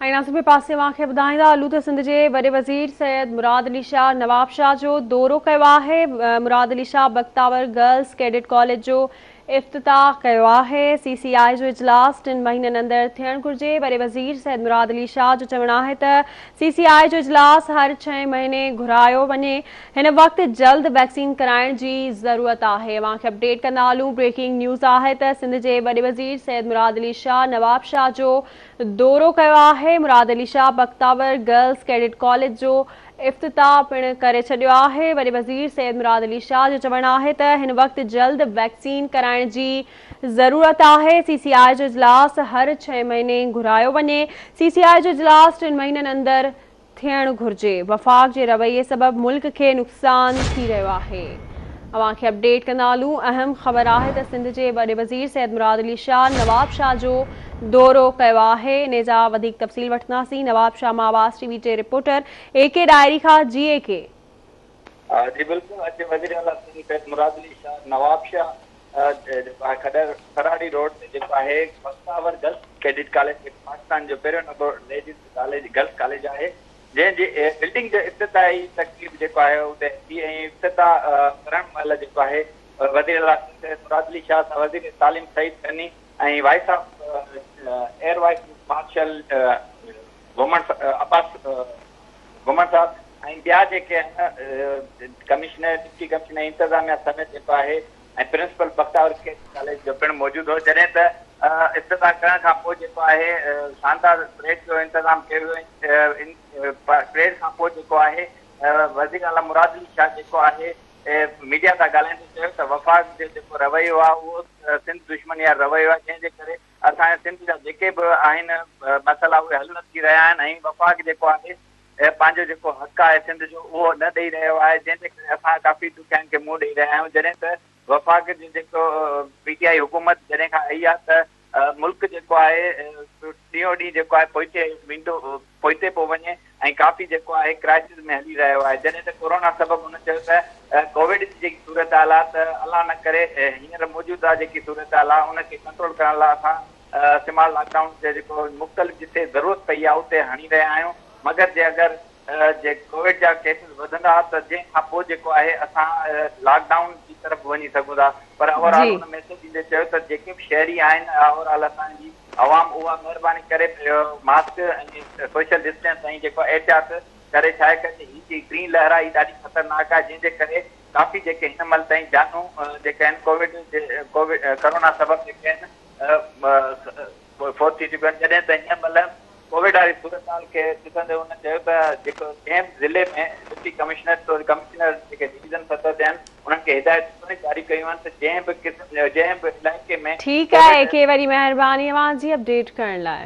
۽ ناظرين ٻئي پاسي اوهان کي ٻڌائيندا هلون ته سنڌ جي وڏي وزير سيد مراد علي شاهه نوابشاهه جو دورو ڪيو آهي Murad Ali Shah Bakhtawar girls cadet college جو افتتاح ڪيو آهي سي سي آء جو اجلاس ٽن مهينن اندر ٿيڻ گهرجي وڏي وزير سيد مراد علي شاهه جو چوڻ آهي ته سي سي آء جو اجلاس هر ڇهين مهيني گهرايو وڃي هن وقت جلد ويڪسين ڪرائڻ جي ضرورت آهي اوهان کي اپڊيٽ ڪندا هلون بريڪنگ نيوز آهي ته سنڌ جي وڏي وزير سيد مراد علي شاهه نوابشاهه جو دورو ڪيو آهي، Murad Ali Shah Bakhtawar girls cadet college جو افتتاح پڻ ڪري ڇڏيو آهي، وڏي وزير سيد مراد علي شاهه جو چوڻ آهي ته هن وقت جلد ويڪسين ڪرائڻ جي ضرورت آهي، سي سي آء جو اجلاس هر ڇهين مهيني گهرايو وڃي، سي سي آء جو اجلاس ٽن مهينن اندر ٿيڻ گهرجي، وفاق جي رويي سبب ملڪ کي نقصان ٿي رهيو آهي. اوهان کي اپڊيٽ ڪندا هلون اهم خبر آهي ته سنڌ جي وڏي وزير سيد مراد علي شاهه نوابشاهه جو دورو ڪيو آهي انهي جا وڌيڪ تفصيل وٺنداسين نوابشاهه مان آواز ٽي وي جي رپورٽر اي ڪي ڏاهري کان جي اي ڪي. جي بلڪل اڄ وزير اعليٰ سنڌ سيد مراد علي شاهه نوابشاهه جيڪو آهي کڏهر سراڙي روڊ تي جيڪو آهي بختاور گرلس ڪيڊٽ ڪاليج جيڪو پاڪستان جو پهريون number ladies college girls college آهي جنهن جي بلڊنگ جو افتتاحي تقريب جيڪو آهي اتي ٿي ۽ افتتاح ڪرڻ مهل جيڪو آهي وزير اعليٰ سنڌ سيد مراد علي شاهه سان وزير تعليم Saeed Ghani ۽ vice of air vice marshal Ghumman Abbas Ghumman صاحب ۽ ٻيا جيڪي آهن ڪمشنر ڊپٽي ڪمشنر انتظاميا سميت جيڪو آهي ۽ پرنسپل بختاور ڪيڊٽ ڪاليج جو پڻ موجود هو جڏهن ته افتتاح ڪرڻ کان پوء جيڪو آهي شاندار پريڊ جو انتظام ڪيو ويو ۽ پريڊ کان پوء جيڪو آهي وزير اعليٰ مراد علي شاهه جيڪو آهي ميڊيا سان ڳالهائيندي چيو ته وفاق جو جيڪو رويو آهي اهو سنڌ دشمني وارو رويو آهي جنهن جي ڪري اسان جا سنڌ جا جيڪي به آهن مسئلا اهي حل نه ٿي رهيا آهن ۽ وفاق جيڪو آهي پنهنجو جيڪو حق آهي سنڌ جو اهو نه ڏئي رهيو آهي جنهن جي ڪري اسان ڪافي ڏکيائين کي منهن ڏئي رهيا آهيون جڏهن ته وفاق جي جيڪو پي ٽي آء حڪومت جڏهن کان آئي آهي ته ملڪ جيڪو آهي ڏينهون ڏينهن جيڪو آهي پوئتي ويندو پوئتي پيو وڃي ۽ ڪافي جيڪو آهي ڪرائسز ۾ هلي رهيو آهي جڏهن ته ڪورونا سبب هن چيو ته ڪووڊ جي جيڪي صورتحال آهي ته الله نه ڪري هينئر موجوده جيڪي صورتحال آهي ان کي ڪنٽرول ڪرڻ لاء اسان سمال لاڪ ڊائون جي جيڪو مختلف جتي ضرورت پئي آهي اتي هڻي رهيا آهيون مگر جي اگر جي ڪووڊ جا ڪيسز وڌندا ته جنهن کان پوء جيڪو آهي اسان لاڪ ڊائون جي طرف به وڃي سگهون ٿا پر اوور آل هن ميسيج ڏيندي چيو ته جيڪي به شهري آهن اوور آل اسان جي عوام اها مهرباني ڪري ماسڪ ۽ سوشل ڊسٽنس ۽ جيڪو احتياط ڪري ڇاهي ڪري هي جي ٽين لهر آهي هي ڏاڍي خطرناڪ آهي جنهن جي ڪري ڪافي جيڪي هن مهل تائين جانون جيڪي آهن ڪووڊ جي ڪووڊ ڪرونا سبب جيڪي آهن فوت ٿي چڪيون آهن جڏهن ته هن مهل ڪووڊ واري صورتحال کي ڏسندي هن چيو ته جيڪو ڪنهن به ضلعي ۾ ڊپٽي ڪمشنر توڙي ڪمشنر جيڪي ڊويزن سطح تي آهن انهن کي هدايتون پڻ جاري ڪيون آهن ته جنهن به قسم جنهن به علائقي ۾ ٺيڪ آهي ڪووڊ ڪي وڏي مهرباني اوهان جي اپڊيٽ ڪرڻ لاء.